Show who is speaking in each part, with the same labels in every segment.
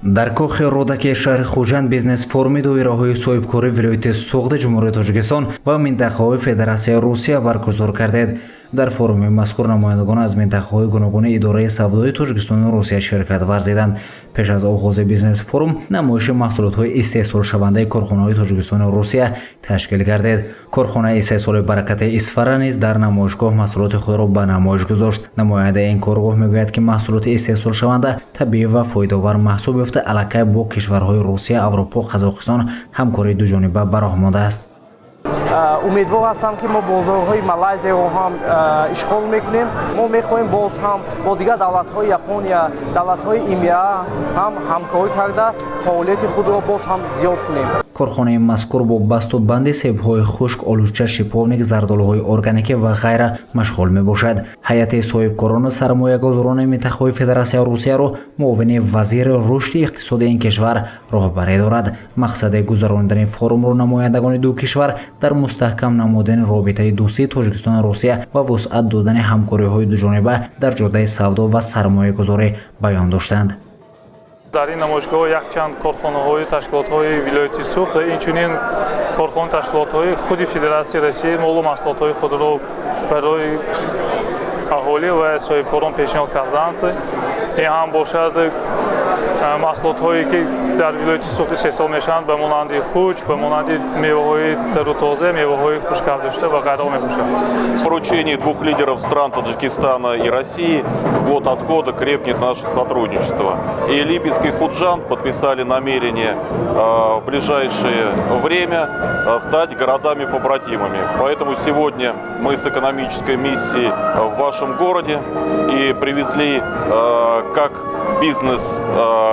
Speaker 1: Дар кохи Рӯдакии шаҳри Хуҷанд бизнес-форуми доираҳои соҳибкории вилояти Суғди Ҷумҳурии Тоҷикистон ва минтақаҳои Федератсияи Русия баргузор гардид. Дар форуми мазкур намояндагон аз минтақаҳои гуногуни идораи савдои Тоҷикистону Русия ширкат варзиданд. Пеш аз оғози бизнес-форум намоиши маҳсулотҳои истеҳсолшавандаи корхонаҳои Тоҷикистону Русия ташкил гардид. Корхонаи истеҳсоли Баракати Исфара низ дар намоишгоҳ маҳсулоти худро ба намоиш гузошт. Намояндаи ин коргоҳ мегӯяд, ки маҳсулоти истеҳсолшаванда табиӣ ва фоидаовар маҳсуб ёфта, аллакай бо кишварҳои Русия, Аврупо, Қазоқистон ҳамкории дуҷониба ба роҳ мондааст.
Speaker 2: Умедвор ҳастам, ки мо бозорҳои Малайзияро ҳам ишғол мекунем. Мо мехоҳем боз ҳам бо дигар давлатҳои Япония, давлатҳои ИМЕА ҳам ҳамкорӣ карда, фаъолияти худро боз ҳам зиёд кунем.
Speaker 1: Корхонаи мазкур бо басту банди себҳои хушк, олуча, шиповник, зардолуҳои органикӣ ва ғайра машғул мебошад. Ҳайати соҳибкорону сармоягузорони минтақаҳои Федератсияи Русияро муовини вазири рушди иқтисоди ин кишвар роҳбарӣ дорад. Мақсади гузаронидани форумро намояндагони ду кишвар дар мустаҳкам намудани робитаи дӯстии Тоҷикистону Русия ва вусъат додани ҳамкориҳои дуҷониба дар ҷодаи савдо ва сармоягузорӣ баён доштанд.
Speaker 3: Дар ин намоишгоҳ якчанд корхонаҳои ташкилотҳои вилояти Суғд ва инчунин корхона ташкилотҳои худи Федератсияи Россия молу маҳсулотҳои худро барои аҳолӣ ва соҳибкорон пешниҳод карданд. Ин ҳам бошад маҳсулотҳое, ки дар вилояти Суғд истеҳсол мешаванд, ба монанди хуч, ба монанди меваҳои тару тоза, меваҳои хушк кардашуда ва ғайраҳо мебошад.
Speaker 4: Поручение двух лидеров стран Таджикистана и России год от года крепнет наше сотрудничество. И Липецк, и Худжанд подписали намерение в ближайшее время стать городами-побратимами. Поэтому сегодня мы с экономической миссией в вашем городе и привезли как бизнес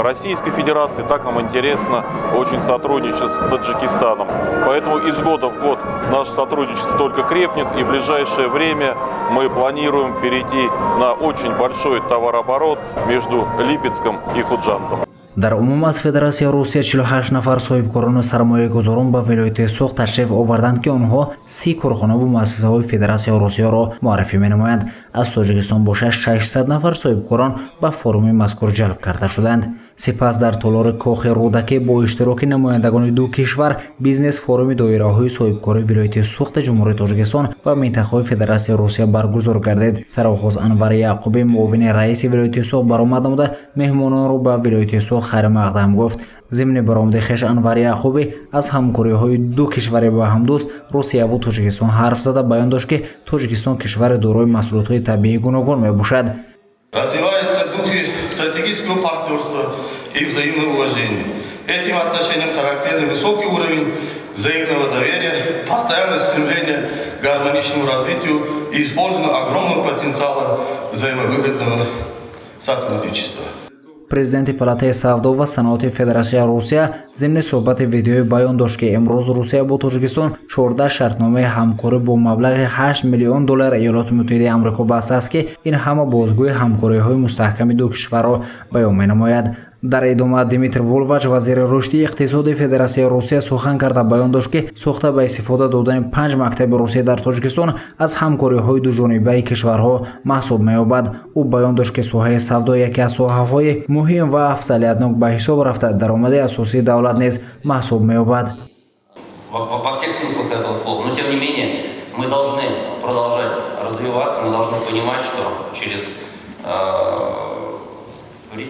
Speaker 4: Российской Федерации, так нам интересно очень сотрудничать с Таджикистаном. Поэтому из года в год наше сотрудничество только крепнет, и в ближайшее время мы планируем перейти на очень большой товарооборот между Липецком и Худжандом.
Speaker 1: Дар умум аз Федератсияи Русия 48 нафар соҳибкорону сармоягузорон ба вилояти Суғд ташриф оварданд, ки онҳо 30 корхонаву муассисаҳои Федератсияи Русияро муаррифӣ менамоянд. Аз Тоҷикистон бошад, 600 нафар соҳибкорон ба форуми мазкур ҷалб карда шуданд. Сипас дар толори кохи Рӯдакӣ бо иштироки намояндагони ду кишвар бизнес-форуми доираҳои соҳибкории вилояти Суғди Ҷумҳурии Тоҷикистон ва минтақаҳои Федератсияи Русия баргузор гардид. Сароғоз Анвари Яъқубӣ, муовини раиси вилояти Суғд, баромад намуда, меҳмононро ба вилояти Суғд хайрмақдам гуфт. Зимни баромади хеш Анвари Яъқубӣ аз ҳамкориҳои ду кишвари ба ҳамдӯст, Русияву Тоҷикистон, ҳарф зада, баён дошт, ки Тоҷикистон кишвари дорои маҳсулотҳои табиии гуногун мебошад.
Speaker 5: Развивается в духе стратегического партнерства и взаимного уважения. Этим отношениям характерен высокий уровень взаимного доверия, постоянное стремление к гармоничному развитию и использование огромного потенциала взаимовыгодного сотрудничества.
Speaker 1: Президенти Палатаи савдо ва саноати Федератсияи Русия зимни суҳбати видеоӣ баён дошт, ки имрӯз Русия бо Тоҷикистон 14 шартномаи ҳамкорӣ бо маблағи 8 миллион доллари Иёлоти Муттаҳидаи Амрико бастааст, ки ин ҳама бозгӯи ҳамкориҳои мустаҳками ду кишварро баён менамояд. Дар идома Дмитрий Волвач, вазири рушди иқтисоди Федератсияи Русия, сухан карда, баён дошт, ки сохта ба истифода додани панҷ мактаби Русия дар Тоҷикистон аз ҳамкориҳои дуҷонибаи кишварҳо маҳсуб меёбад. Ӯ баён дошт, ки соҳаи савдо яке аз соҳаҳои муҳим ва афзалиятнок ба ҳисоб рафта, даромади асосии давлат низ маҳсуб меёбад.
Speaker 6: Во всех смыслах этого слова. Но тем не менее мы должны продолжать развиваться, мы должны понимать, что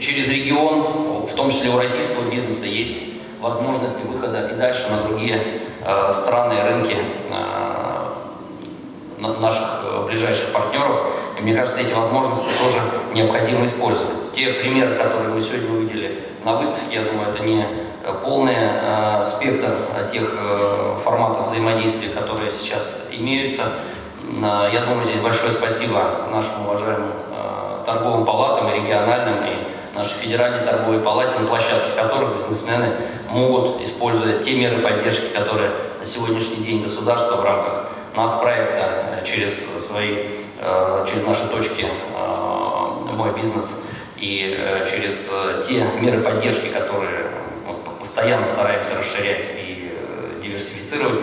Speaker 6: через регион, в том числе у российского бизнеса, есть возможности выхода и дальше на другие страны и рынки наших ближайших партнеров. И мне кажется, эти возможности тоже необходимо использовать. Те примеры, которые мы сегодня увидели на выставке, я думаю, это не полный спектр тех форматов взаимодействия, которые сейчас имеются. Я думаю, здесь большое спасибо нашим уважаемым торговым палатам, и региональным, и нашей федеральной торговой палате, на площадке которых бизнесмены могут, используя те меры поддержки, которые на сегодняшний день государство в рамках нацпроекта через наши точки «Мой бизнес» и через те меры поддержки, которые мы постоянно стараемся расширять и диверсифицировать.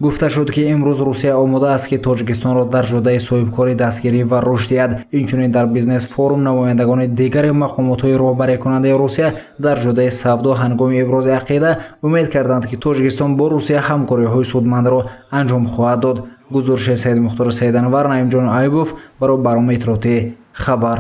Speaker 1: Гуфта шуд, ки имрӯз Русия омода аст, ки Тоҷикистонро дар ҷодаи соҳибкорӣ дастгирӣ ва рушд диҳад. Инчунин дар бизнес форум намояндагони дигари мақомотҳои роҳбарикунандаи Русия дар ҷодаи савдо ҳангоми ибрози ақида умед карданд, ки Тоҷикистон бо Русия ҳамкориҳои судмандро анҷом хоҳад дод. Гузориши Саидмухтори Саиданвар, Наимҷон Аюбов барои барномаи иттилоотии «Хабар».